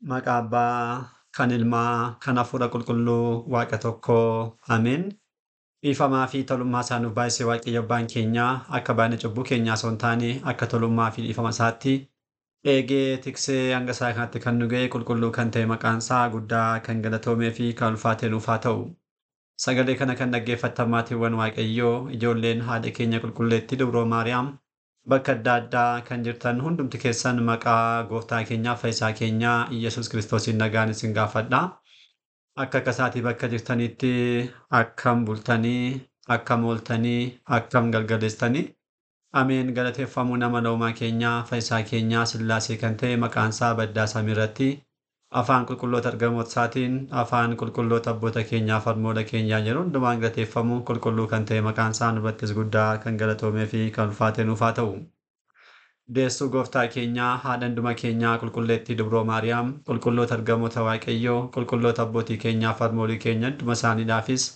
Maqaa Abbaa, kan Ilmaa, kan Hafuura Qulqulluu, Waaqa tokkoo. Ameen. Dhiifamaa fi tolummaa isaa nuuf baay'ise Waaqayyo Abbaan keenyaa akka baay'ina cubbuu keenyaa osoo hin taane akka tolummaa fi dhiifama isaatti eegee tiksee hanga isaa kanatti kan nu ga'e qulqulluu kan ta'e maqaan isaa guddaa kan galatoomee fi kan ulfaate nuuf haa ta'u. Sagalee kana kan dhaggeeffattan maatiiwwan Waaqayyoo, ijoolleen haadha keenya qulqulleettii Dubroo Maariyaam bakka adda addaa kan jirtan hundumti keessan maqaa gooftaa keenyaa fayyisaa keenyaa Iyyasuus Kiristoosiin nagaan isin gaafadha. Akka akkasaatii bakka jirtanitti akkam bultanii, akkam ooltanii, akkam galgaleessitanii. Ameen. Galateeffamuu nama loomaa keenyaa fayyisaa keenyaa Sillaasee kan ta'e maqaan isaa baddaa samii irratti afaan qulqulloota ergamoota isaatiin afaan qulqulloota abboota keenyaa farmoola keenyaa jedhu hundumaan galateeffamuu qulqulluu kan ta'e maqaan isaa nurrattis guddaa kan galatoomee fi kan ulfaate nuuf haa ta'u. Deessuu gooftaa keenyaa haadha hunduma keenyaa qulqulleettii Dubroo Maariyaam, qulqulloota ergamoota Waaqayyoo, qulqulloota abbootii keenyaa farmoolii keenya hunduma isaaniidhaafis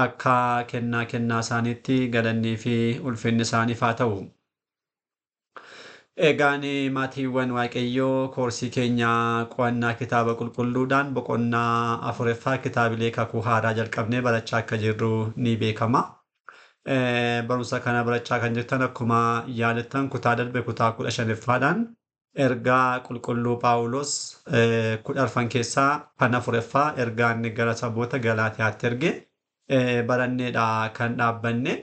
akka kennaa kennaa isaaniitti galannii fi ulfinni isaaniif haa ta'u. Egaan maatiiwwan Waaqayyoo, koorsii keenyaa qo'annaa kitaaba qulqulluudhaan boqonnaa afuraffaa kitaabilee kakuu haaraa jalqabnee barachaa akka jirru ni beekama. Barumsa kana barachaa kan jirtan akkuma yaadattan kutaa darbe kutaa 15ffaadhaan ergaa qulqulluu Phaawulos 14 keessaa kan afuraffaa ergaa inni gara saboota Galaatiyaatti erge baranneedha kan dhaabbanne.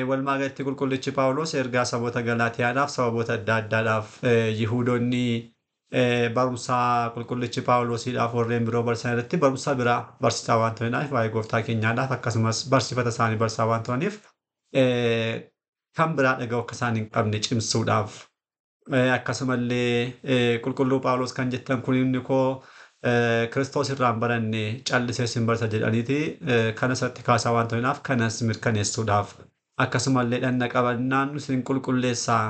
Walumaa galatti qulqullichi Phaawulos ergaa saboota Galaatiyaadhaaf sababoota adda addaadhaaf Yihuudoonni barumsa qulqullichi Phaawulosiidhaaf warreen biroo barsiisan irratti barumsa biraa barsiisaa waan turaniif waa'ee gooftaa keenyaadhaaf akkasumas barsiifata isaanii barsiisaa waan turaniif kan biraa dhaga'u akka isaan hin qabne cimsuudhaaf, akkasumallee qulqulluu Phaawulos kan jettan kun inni koo Kiristoos irraa hin baranne callisee isin barsa jedhaniiti kana isatti kaasaa waan turaniif kanas mirkaneessuudhaaf, akkasumallee dhanna qabannaan isin qulqulleessaa,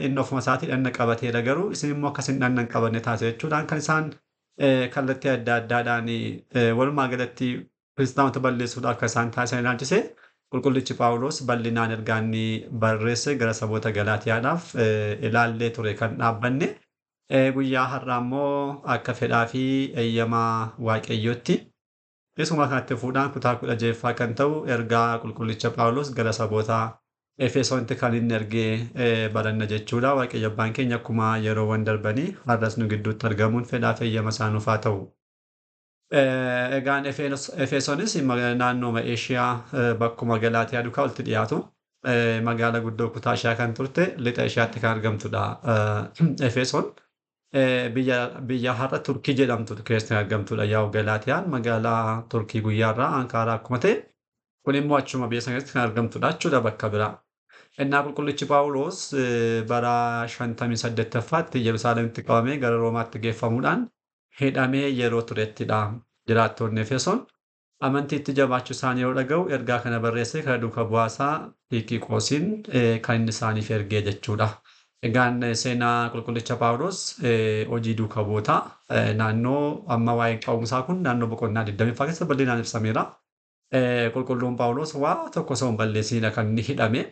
inni ofuma isaatii dhanna qabateera garuu isin immoo akka isin dhanna hin qabanne taasisa jechuudhaan kan isaan kallattii adda addaadhaan walumaa galatti kiristaanota balleessuudhaaf kan isaan taasisan ilaalchise qulqullichi Phaawulos bal'inaan ergaa inni barreesse gara saboota Galaatiyaadhaaf ilaallee ture kan dhaabbanne. Guyyaa har'aa immoo akka fedhaa fi eeyyamaa Waaqayyootti isuma kanatti fuudhaan kutaa 16ffaa kan ta'u ergaa qulqullicha Phaawulos gara saboota Efesoonitti kan inni ergee baranna jechuudha. Waaqayyo Abbaan keenya akkuma yeroowwan darbanii har'as nu gidduutti argamuun fedhaa fi eeyyama isaa nuuf haa ta'u. Egaan Efesoonis naannooma Eeshiyaa bakkuma Galaatiyaa duukaa walitti dhiyaatu magaala guddoo kutaa Eeshiyaa kan turte lixa Eeshiyaatti kan argamtudha. Efesoon biyya har'a Turkii jedhamtu keessatti argamtudha. Yaa'u Galaatiyaan magaalaa Turkii guyyaarraa Ankaaraa akkuma ta'e kun immoo achuma biyya sana keessatti kan argamtudha jechuudha bakka biraa. Innaa qulqullichi Phaawulos bara 58ffaatti Yerusaalemitti qabamee gara Roomaatti geeffamuudhaan hidhamee yeroo turettidha. Jiraattoonni Efesoon amantiitti jabaachuu isaanii yeroo dhaga'u ergaa kana barreessee karaa duuka bu'aasaa Tikiqoosiin kan inni isaaniif ergee jechuudha. Egaan seenaa qulqullicha Phaawulos hojii duuka bu'ootaa naannoo amma waa'een qabumsaa kun naannoo boqonnaa 20ffaa keessa bal'inaan ibsameera. Qulqulluun Phaawulos waa tokko osoo hin balleessinidha kan inni hidhame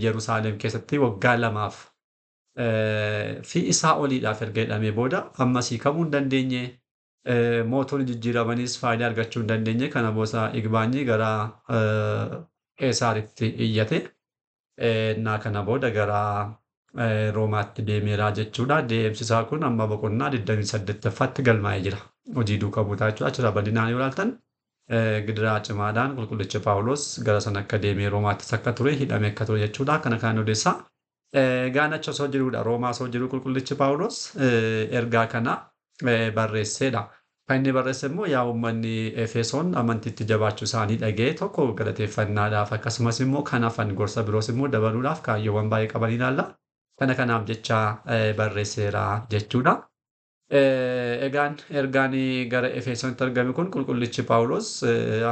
Yerusaalem keessatti waggaa 2 fi isaa oliidhaaf erga hidhamee booda ammas hiikamuu hin dandeenye. Mootonni jijjiiramanis faayidaa argachuu hin dandeenye. Kana booda Igbaanyi gara Qeesaaritti iyyate. Innaa kana booda gara Roomaatti deemeera jechuudha. Deemsi isaa kun amma boqonnaa 28ffaatti galmaa'ee jira. Hojii duuka buutaa jechuudha. Achirraa bal'inaan yoo ilaaltan gidiraa cimaadhaan qulqullichi Phaawulos gara sana akka deemee Roomaattis akka ture hidhamee akka ture jechuudha. Kana kan odeessaa. Egaan achi osoo jirudha. Roomaa osoo jiru qulqullichi Phaawulos ergaa kana barreesseedha. Kan inni barreesse immoo yaa uummanni Efesoon amantiitti jabaachuu isaanii dhaga'e tokko galateeffannaadhaaf akkasumas immoo kan hafan gorsa biroos immoo dabaluudhaaf kaayyoowwan baay'ee qaban ilaalla. Kana kanaaf jecha barreesseera jechuudha. Egaan ergaan gara Efesoonitti argame kun qulqullichi Phaawulos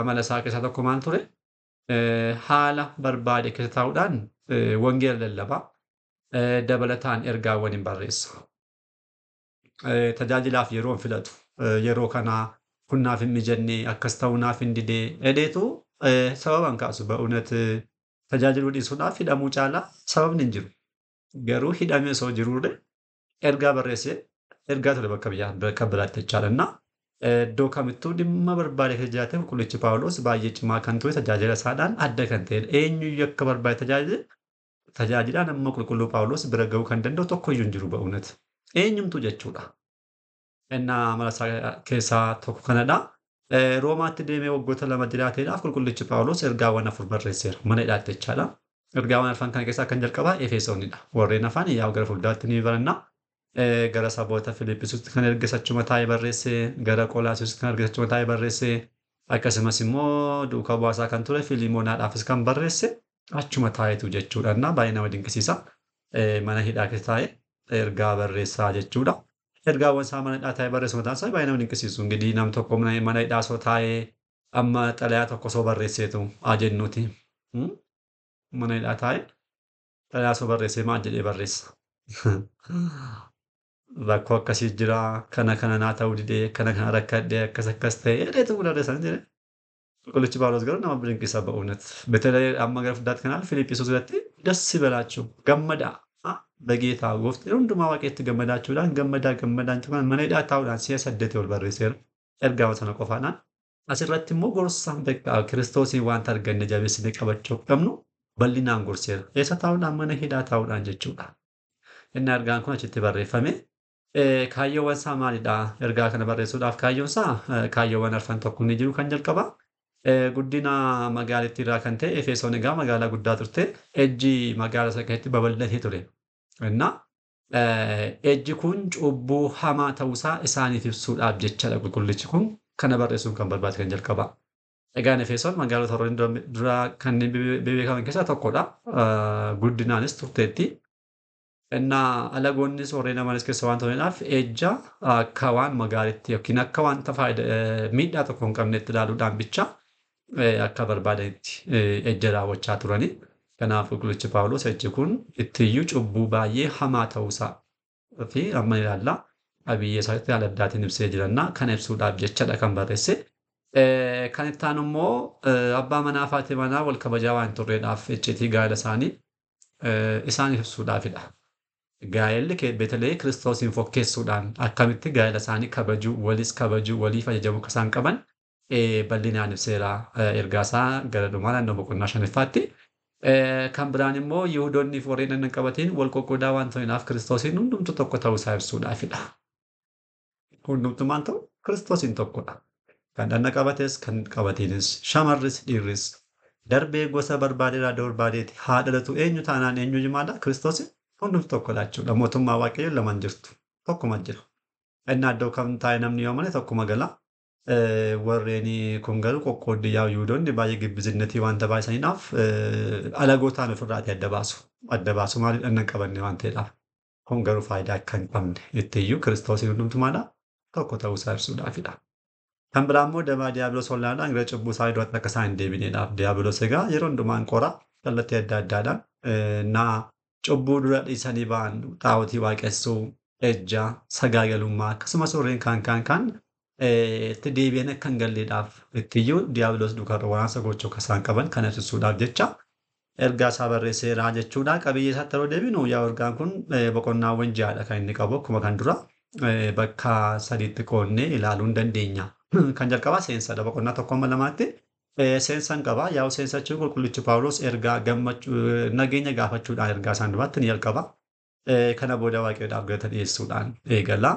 amala isaa keessaa tokko maal ture? Haala barbaade keessa taa'uudhaan wangeela lallabaa, dabalataan ergaawwan hin barreessa. Tajaajilaaf yeroo hin filatu. Yeroo kana kun naaf hin mijanne, akkas ta'uu naaf hin didee edheetu sababa hin kaasu. Ba'uunat tajaajiluu dhiisuudhaaf hidhamuu caalaa sababni hin jiru. Garuu hidhamee osoo jiruullee ergaa barreessee Ergaa ture bakka biyyaa bakka biraatti jechaadha. Innaa iddoo kamittuu dhimma barbaade keessa jiraate qulqullichi Phaawulos baay'ee cimaa kan ture tajaajila isaadhaan adda kan ta'edha. Eenyuyyuu akka barbaade tajaajile tajaajilaan amma qulqulluu Phaawulos bira ga'uu kan danda'u tokkoyyuu hin jiru ba'uunati. Eenyumtuu jechuudha. Innaa amala isaa keessaa tokko kanadha. Roomaatti deemee waggoota 2 jiraateedhaaf qulqullichi Phaawulos ergaawwan 4 barreesseera. Mana hidhaatti jechaadha. Ergaawwan arfan kana keessaa kan jalqabaa Efesoonidha. Warreen afaan yaa'u gara fuulduraatti ni baranna. Gara saboota Filiippisuutti kan erges achuma taa'ee barreesse, gara Qolaasiusitti kan erges achuma taa'ee barreesse, akkasumas immoo duukaa bu'aasaa kan ture Filimoonaadhaafis kan barreesse achuma taa'etu jechuudha. Innaa baay'ee nama dinqisiisa. Mana hidhaa keessa taa'ee ergaa barreessaa jechuudha. Ergaawwan isaa mana hidhaa taa'ee barreessu mataan isaa baay'ee nama dinqisiisu. Ingidihi nam tokko mana hidhaa osoo taa'ee amma xalayaa tokko osoo barreesseetu haa jennuuti. Mana hidhaa taa'ee xalayaa osoo barreessee maal jedhee barreessa? Rakkoo akkasii jira, kana kana naa ta'uu didee, kana kana rakkadhee, akkas akkas ta'e jedheetu barreessan jedhe. Qulqullichi Phaawulos garuu nama dinqisa በእውነት በተለይ amma gara fuulduraatti kanaaf Filiiphisuu irratti ደስ ይበላችሁ gammadaa በጌታ gooftaa hundumaa waaqeetti gammadaachuudhaan gammadaa gammadaan cumaan mana hidhaa taa'uudhaan si'a 8 ol barreesseera. Ergaama sana qofaadhaan. Asirratti immoo gorsa beekaa Kiristoosiin wanta arganne jabeessinee qabachuu qabnu bal'inaan gorseera. Eessa taa'uudhaan? Mana hidhaa taa'uudhaan jechuudha. Inni ergaan kun achitti barreeffame. Kaayyoowwan isaa maalidha? Ergaa kana barreessuudhaaf kaayyoon isaa kaayyoowwan arfan tokko ni jiru kan jalqabaa. Guddina magaalittii irraa kan ta'e Efesoon egaa magaalaa guddaa turte. Ejji magaalaa sana keessatti babal'atee ture. Innaa ejji kun cubbuu hamaa ta'uusaa isaaniif ibsuudhaaf jechadha qulqullichi kun kana barreessuun kan barbaade kan jalqabaa. Egaan Efesoon magaalota warreen duraa kanneen beekaman keessaa tokkodha. Guddinaanis turteetti. Innaa alagoonnis warreen amanis keessa waan turaniidhaaf ejja akka waan magaalitti yookiin akka wanta faayidaa miidhaa tokko hin qabnetti ilaaluudhaan bicha akka barbaadanitti ejja raawwachaa turani. Kanaaf qulqullichi Phaawulos ejji kun ittiyyuu cubbuu baay'ee hamaa ta'uusaa fi amma ilaalla qabiyyee isaatti haala addaatiin ibsee jiranna kana ibsuudhaaf jechadha kan barreesse. Kan itti aanu immoo abbaa manaa fi haati manaa wal kabajaa waan turreedhaaf icciitii gaa'ela isaanii isaaniif ibsuudhaafidha. Gaa'elli beetelee Kiristoosiin fokkeessuudhaan akkamitti gaa'ela isaanii kabajuu, walis kabajuu, waliif ajajamuu akka isaan qaban bal'inaan ibseera ergaa isaa gara dhumaa naannoo boqonnaa 5ffaatti. Kan biraan immoo Yihudoonni fi warreen hin qabatiin wal qoqqoodaa waan ta'eef Kiristoosiin hundumtu tokko ta'uu isaa ibsuudhaafidha. Hundumtu maal ta'u? Kiristoosiin tokkodha. Kan dhanna qabates kan qabatiinis shamarris dhiirris darbee gosa barbaadeerraa barbaadeeti haa dhalatu eenyu taanaan eenyu jimaadha Kiristoosiin hundumtu tokkodha jechuudha. Mootummaa Waaqayyoo lamaan jirtu tokkuma jira. Inni iddoo kam taa'e namni yoo male tokkuma gala. Warreen kun garuu qoqqooddii yaa Yihudoonni baay'ee gibbizinnetii wanta baay'isaniidhaaf alagootaan ofirraatii adda baasu. Adda baasu maaliif dhanna hin qabanne waan ta'eedhaaf. Kun garuu faayidaa akka hin qabne ittiyyuu Kiristoosiin hundumtu maadha tokko ta'uu isaa ibsuudhaafidha. Kan biraa immoo dabaa Diiyaabiloos wallaanaan gara cubbuu isaa iddootti akka isaan hin deebineedhaaf. Diiyaabiloos egaa yeroo hundumaan qora kallattii adda addaadhaan naa cubbuu dura dhiisanii ba'an xaa'otii waaqessuu, ejja, sagaagalummaa akkasumas warreen kaan kaan kaan itti deebi'an akka hin galleedhaaf ittiyyuu Diiyaabiloos duukaa waraansa gochuu akka isaan qaban kan ibsuudhaaf jecha ergaa isaa barreesseera jechuudha. Qabiyyee isaatti yeroo deebinu yaa ergaan kun boqonnaawwan 6dha kan inni qabu akkuma kan dura bakka 3tti qoodnee ilaaluu hin dandeenya. Kan jalqabaa seensadha. Boqonnaa 1 amma 2tti seensan qaba. Yaa'u seensa jechuun qulqullichi Phaawulos ergaa gammachuu nageenya gaafachuudhaan ergaa isaan duraatti ni jalqaba. Kana booda Waaqayyoodhaaf galata dhiyeessuudhaan eegala.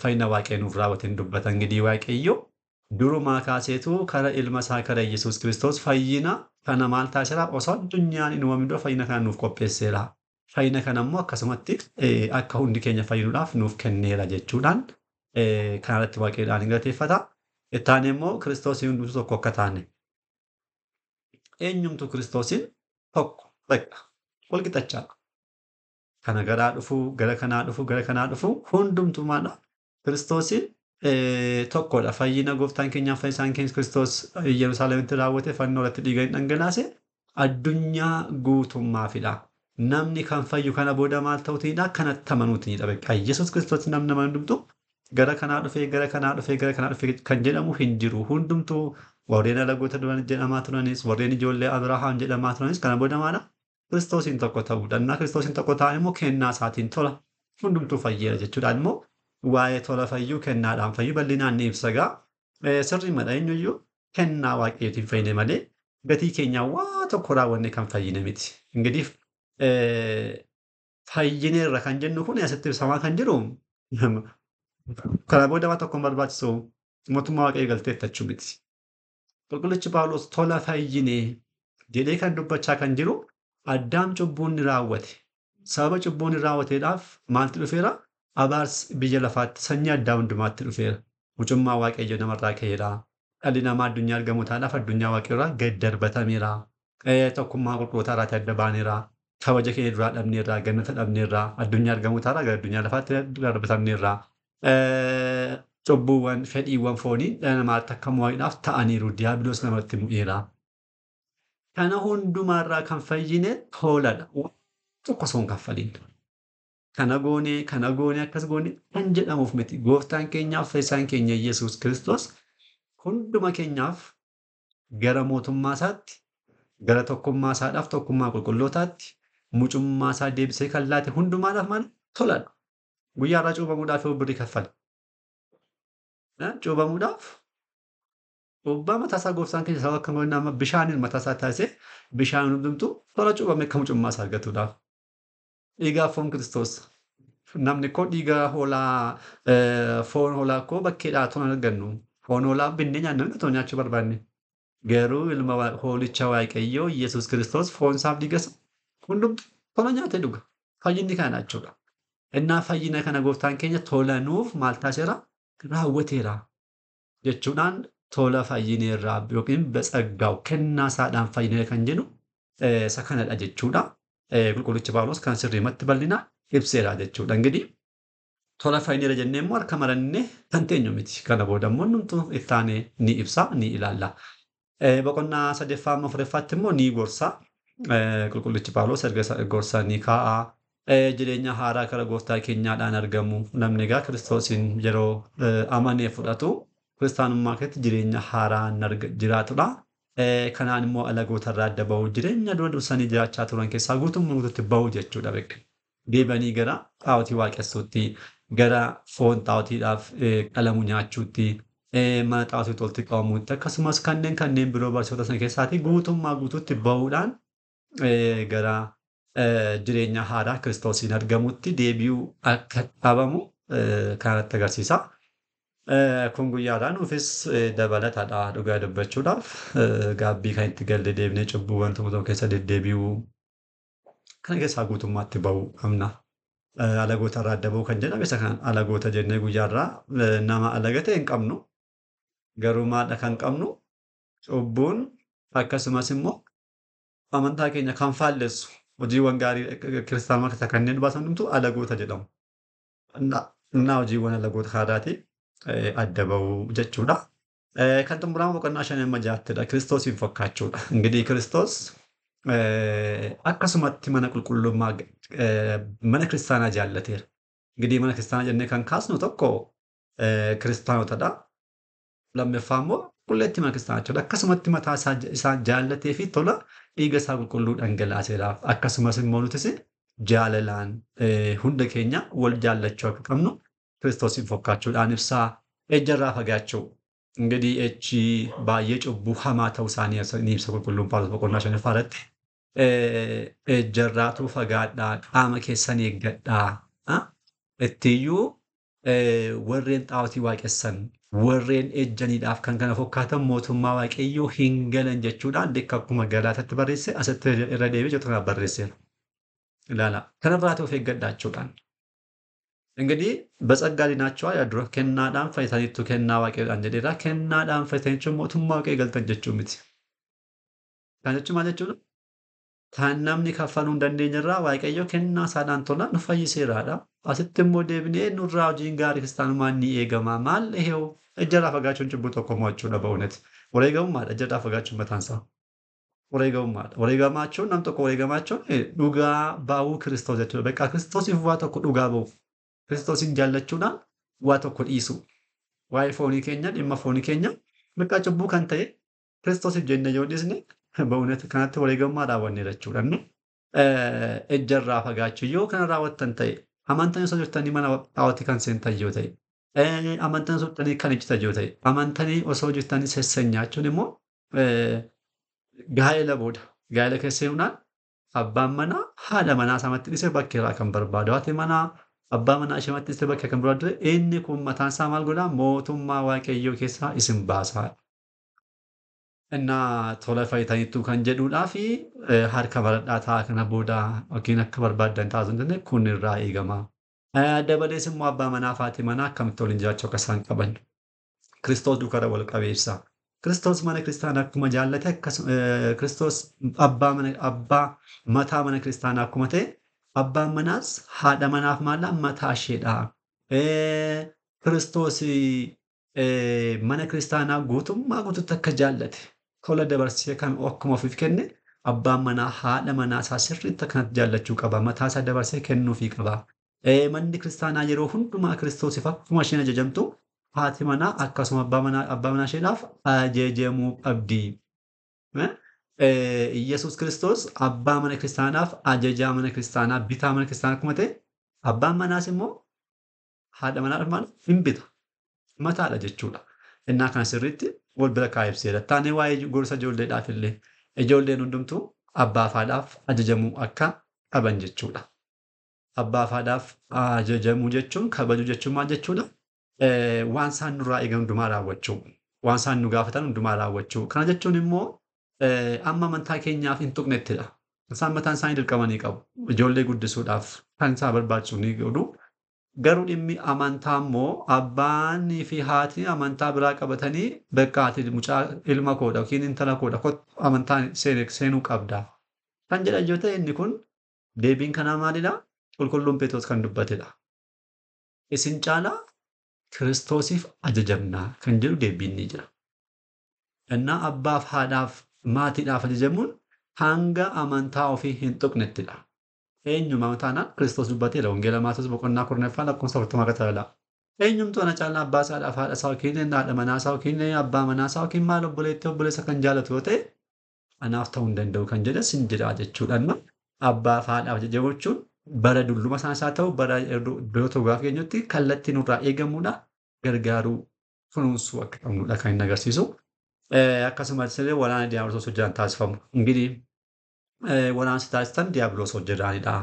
Fayyina Waaqayyo nuuf raawwateen dubbata. Ingidihi Waaqayyo durumaa kaaseetu kara ilma isaa kara Yesuus Kiristoos fayyina kana maal taasiseera? Osoo addunyaan hin uumamin dura fayyina kana nuuf qopheesseera. Fayyina kana immoo akkasumatti akka hundi keenya fayyinuudhaaf nuuf kenneera jechuudhaan kanarratti Waaqayyoodhaan hin galateeffata. Itti immoo Kiristoosiin hundumtu tokko akka taane eenyumtu Kiristoosiin tokko bakka wal qixachaadha. Kana garaa dhufuu, gara kanaa dhufuu, gara kanaa dhufuu hundumtuu maadha? Kiristoosiin tokkodha. Fayyina gooftaan keenyaaf fayyisaan keenya Kiristoos Yerusaalemitti raawwate fannoo irratti dhiiga hin dhangalaase addunyaa guutummaafidha. Namni kan fayyu kana booda maal ta'uutiidha? Kanatti amanuutiidha. Bakka Yesuus Kiristoos namni nama hundumtuu gara kanaa dhufee, gara kanaa dhufee, gara kanaa dhufee kan jedhamu hin jiru. Hundumtuu warreen alagoota duran jedhamaa turanis, warreen ijoollee Abrahaam jedhamaa turanis kana booda maadha? Kiristoosiin tokko ta'uudha. Innaa Kiristoosiin tokko ta'an immoo kennaa isaatiin tola. Hundumtuu fayyeera jechuudhaan immoo Waa'ee tola fayyuu kennaadhaan fayyuu bal'inaan ni ibsa gaa. Sirriimadha eenyuyyuu kennaa waaqayyootiin fayyine malee gatii keenyaa waa tokko raawwanne kan fayyine miti. Ingidiif fayyineerra kan jennu kun asitti ibsamaa kan jiru kana booda waa tokko hin barbaachisu mootummaa waaqayyoo galteetta jechuu miti. Qulqullichi Phaawulos tola fayyine jedhee kan dubbachaa kan jiru Addaam cubbuun ni raawwate. Sababa cubbuun ni raawwateedhaaf maaltu dhufeera? Abaarsi biyya lafaatti sanyii addaa hundumaatti dhufeera. Mucummaa waaqayyo namarraa ka'eera. Dhalli namaa addunyaa argamootaadhaaf addunyaa waaqayyoorraa gad darbatameera. Tokkummaa qulqullootaa irraatii adda baaneera. Kabaja keenya duraa dhabneerra, gannata dhabneerra, addunyaa argamootaarraa gara addunyaa lafaatti darbatamneerra. Cubbuuwwan fedhiiwwan foonii dhala namaatti akka mo'aniidhaaf ta'aniiru. Diiyaabiloos namatti mu'eera. Kana hundumaarraa kan fayyine toladha. Waan tokko osoo hin kaffaliin. Kana goone, kana goone, akkas goone kan jedhamuuf miti. Gooftaan keenyaaf fayyisaan keenya Yesuus Kiristoos hunduma keenyaaf gara mootummaa isaatti, gara tokkummaa isaadhaaf tokkummaa qulqullootaatti, mucummaa isaa deebisee kan laate hundumaadhaaf maal toladha. Guyyaa irraa cuubamuudhaaf yoo birrii kaffale. Cuubamuudhaaf cuubbaa mataa isaa gooftaan keenya sababa akka nama bishaaniin mataa isaa taasisee bishaan hundumtuu tola cuubame akka mucummaa isaa argatuudhaaf. Dhiigaaf foon Kiristoos. Namni koo dhiiga hoolaa foon hoolaa koo bakkeedhaa tola hin argannu. Foon hoolaa binnee nyaanna otoo nyaachuu barbaanne. Garuu ilma hoolicha Waaqayyoo Yesuus Kiristoos foon isaaf dhiiga isaa hundumtuu tola nyaatee dhuga. Fayyinni kana jechuudha. Innaa fayyina kana gooftaan keenya tola nuuf maal taasiseera? Raawwateera jechuudhaan tola fayyineerraa yookiin በጸጋው kennaa isaadhaan fayyineera kan jennu isa kanadha jechuudha. Qulqullichi Phaawulos kan sirriimatti bal'inaan ibseera jechuudha. Ingidihi tola fayyineera jennee immoo harka marannee kan teenyu miti. Kana booda immoo hundumtuu itti aanee ni ibsa ni ilaalla. Boqonnaa sadaffaa amma afuraffaatti immoo ni gorsa. Qulqullichi Phaawulos erga gorsa ni kaa'a. Jireenya haaraa karaa gooftaa keenyaadhaan argamu. Namni egaa Kiristoosiin yeroo amanee fudhatu kiristaanummaa keessatti jireenya haaraa jiraatudha. Kanaan immoo alagoota irraa adda bahu jireenya dura dursanii jiraachaa turan keessaa guutummaa guutuutti bahu jechuudha beeku. Deebanii gara xaa'otii waaqessuutti, gara foon xaa'otiidhaaf qalamu nyaachuutti, mana xaa'otiitti walitti qabamuutti akkasumas kanneen biroo barsiisota sana keessaatii guutummaa guutuutti bahuudhaan gara jireenya haaraa Kiristoosiin argamutti deebi'uu akka qabamu kanatti agarsiisa. Kun guyyaadhaa nuufis dabalatadha dhugaa dubbachuudhaaf gaabbii kan itti galle deebinee cubbuuwwan tokko tokko keessa deddeebi'uu kana keessaa guutummaatti bahuu qabna. Alagoota irraa adda bahuu kan jedhame isa kan alagoota jennee guyyaarraa nama alaga ta'e hin qabnu. Garuu maadha kan qabnu cubbuun akkasumas immoo amantaa keenya kan faallessu hojiiwwan gaarii kiristaanummaa keessaa kanneen baasan hundumtuu alagoota jedhamu. Innaa hojiiwwan alagoota haaraatii adda bahuu jechuudha. Kan xumuramu boqonnaa 5 amma 6ttidha. Kiristoosiin fakkaachuudha. Ingidihi Kiristoos akkasumatti mana qulqullummaa mana kiristaanaa jaallateera. Ingidihi mana kiristaanaa jennee kan kaasnu tokko kiristaanotadha. Lammaffaa immoo qulqulleetti mana kiristaanaa jechuudha. Akkasumatti mataa isaa jaallatee fi tola dhiiga isaa qulqulluu dhangalaaseeraaf. Akkasumas immoo nutis jaalalaan hunda keenya wal jaallachuu akka qabnu Kiristoosiin fakkaachuudhaan ibsaa. Ejjarraa fagaachuu. Ingidihi echi baay'ee cubbuu hamaa ta'uu isaanii ni ibsa qulqulluun Phaawulos boqonnaa 5ffaa irratti. Ejjarraatu fagaadhaa, qaama keessan eeggadhaa. Ittiyyuu warreen xaa'otii waaqessan, warreen ejjaniidhaaf kan kana fakkaatan mootummaa waaqayyoo hin galan jechuudhaan likka akkuma Galaatatti barreesse asitti irra deebi'ee jettu kanaaf barreesseera. Ilaala. Kanarraatu of eeggadhaa jechuudhaan. እንግዲህ በጸጋ ድናችኋል ያድሮ kennaadhaan fayyitaniittu kennaa waaqayyoodhaan jedheera. Kennaadhaan fayyitanii jechuun mootummaa waaqayyoo galtan jechuu miti. Kana jechuun maal jechuudha? Kan namni kaffaluu hin dandeenye irraa waaqayyo kennaa isaadhaan tola nu fayyiseeraadha. Asitti immoo deebinee nurraa hojiin gaarii kiristaanummaan ni eegama. Maal ehoo ejjarraa fagaachuun cubbuu tokko mo'achuudha ba'uunet. Wareegamummaadha ejjarraa fagaachuun mataan isaa. Wareegamummaadha. Wareegamaa jechuun nam tokko wareegamaa jechuun dhugaa ba'uu Kiristoos jechuudha. Bakka Kiristoosiif waa tokko dhugaa ba'u. Kiristoosiin jaallachuudhaan waa tokko dhiisu. Waa'ee foonii keenya dhimma foonii keenya bakka cubbuu kan ta'e Kiristoosiif jennee yoo dhiisne ba'uunet kanatti wareegamummaa raawwanneera jechuudha. Ejjarraa fagaachuu yoo kana raawwattan ta'e Amantanii osoo jirtanii mana xaawwatii kan seentan yoo ta'e, amantanii osoo jirtanii kan ejjitan yoo ta'e, amantanii osoo jirtanii sessenyaachuun immoo gaa'ela booda gaa'ela keessa seenuudhaan abbaan manaa haadha manaa isaatti dhiisee bakkeerraa kan barbaadu, haati manaa abbaa manaa isheematti dhiisee bakkee kan barbaadu, inni kun mataan isaa maal godhaa? Mootummaa Waaqayyoo keessaa isin baasaa. Innaa tola fayyitaniittuu kan jedhuudhaa fi harka baradhaa ta'a kana booda yookiin akka barbaaddan taasisuu hin dandeenye kun irraa eegama. Dabalees immoo abbaa manaa fi haati manaa akkamitti waliin jiraachuu akka isaan qaban Kiristoos duukaa wal qabee ibsa. Kiristoos mana kiristaanaa akkuma jaallate, akkasuma Kiristoos abbaa mana, abbaa mataa mana kiristaanaa akkuma ta'e, abbaan manaas haadha manaaf maallaa mataa isheedha. Kiristoos mana kiristaanaa guutummaa guututti akka jaallate tola dabarsee kan akkuma ofiif kenne, abbaan manaa haadha manaa isaa sirriitti akkanatti jaallachuu qaba. Mataa isaa dabarsee kennuufii qaba. Manni kiristaanaa yeroo hundumaa Kiristoosiif akkuma isheen ajajamtu, haati manaa akkasuma abbaa manaa isheedhaaf ajajamuu qabdi. Iyyasuus Kiristoos abbaa mana kiristaanaaf ajajaa mana kiristaanaa, bitaa mana kiristaanaa akkuma ta'e, abbaan manaas immoo haadha manaadhaaf maal hin bita, mataadha jechuudha. Innaa kana sirriitti wal bira kaa'ee ibseera. Taanee waa'ee gorsa ijoolleedhaaf illee ijoolleen hundumtuu abbaa fi haadhaaf ajajamuu akka qaban jechuudha. Abbaa fi haadhaaf ajajamuu jechuun, kabajuu jechuun maal jechuudha? Waan isaan nurraa eegan hundumaa raawwachuu, waan isaan nu gaafatan hundumaa raawwachuu. Kana jechuun immoo amma amantaa keenyaaf hin tuqnettidha. Isaan mataan isaanii dirqamanii qabu. Ijoollee guddisuudhaaf kan isaan barbaachisu ni godhu. Garuu dhimmi amantaa immoo abbaanii fi haati amantaa biraa qabatanii bakka ati mucaa ilma koodha yookiin intala koodha kottu amantaa seenuu qabda kan jedhan yoo ta'e, inni kun deebiin kanaa maalidha? Qulqulluun Phexros kan dubbatedha. Isin caalaa Kiristoosiif ajajamnaa kan jedhu deebiin ni jira. Innaa abbaaf haadhaaf maatiidhaaf ajajamuun hanga amantaa ofii hin tuqnettidha. Eenyuma taanaan Kiristoos dubbateera. Wangeela Maatewos boqonnaa 10ffaa lakkoofsa 40 irratti ilaala. Eenyumtuu ana caalaa abbaa isaadhaaf haadha isaa yookiin haadha manaa isaa yookiin abbaa manaa isaa yookiin maal obboleettii obboleessa kan jaallatu yoo ta'e anaaf ta'uu hin danda'u kan jedhe sin jedha jechuudha. Abbaa fi haadhaaf ajajamu jechuun bara dulluma isaas haa ta'u bara iddoo tokko gaafa geenyutti kallattii nurraa eegamuudha gargaaruu, kunuunsuu akka qabnudha kan inni agarsiisu. Akkasumas illee waraana diiyaabiloos hojjetan taasifamu. Ingirii waraansi taasisan diiyaabiloos hojjetanidha.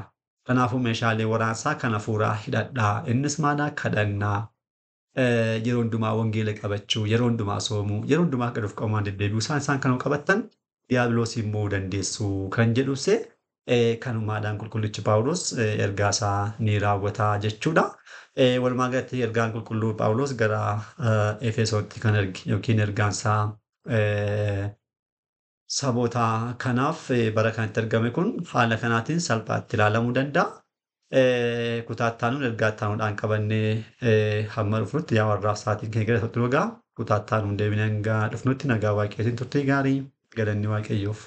Kanaafuu meeshaalee waraansaa kan hafuuraa hidhadhaa. Innis maalaa? Kadhannaa. Yeroo hundumaa wangeela qabachuu, yeroo hundumaa soomuu, yeroo hundumaa gad of qabumaan deddeebi'uu, isaan kan qabattan diiyaabiloos immoo dandeessu kan jedhuse kanumaadhaan qulqullichi Phaawulos ergaa isaa ni raawwata jechuudha. Walumaa galatti ergaan qulqulluu Phaawulos gara Efesootti kan erge yookiin ergaan isaa saboota kanaaf bara kanatti ergame kun haala kanaatiin salphaatti ilaalamuu danda'a. Kutaa itti aanuun ergaa itti aanuudhaan qabannee hamma dhufnutti, yaa warraaf sa'aatiin keenya gara tokko ga'a. Kutaa itti aanuun deebinee hanga dhufnutti nagaa Waaqayyootiin turtii gaarii, galanni Waaqayyoof.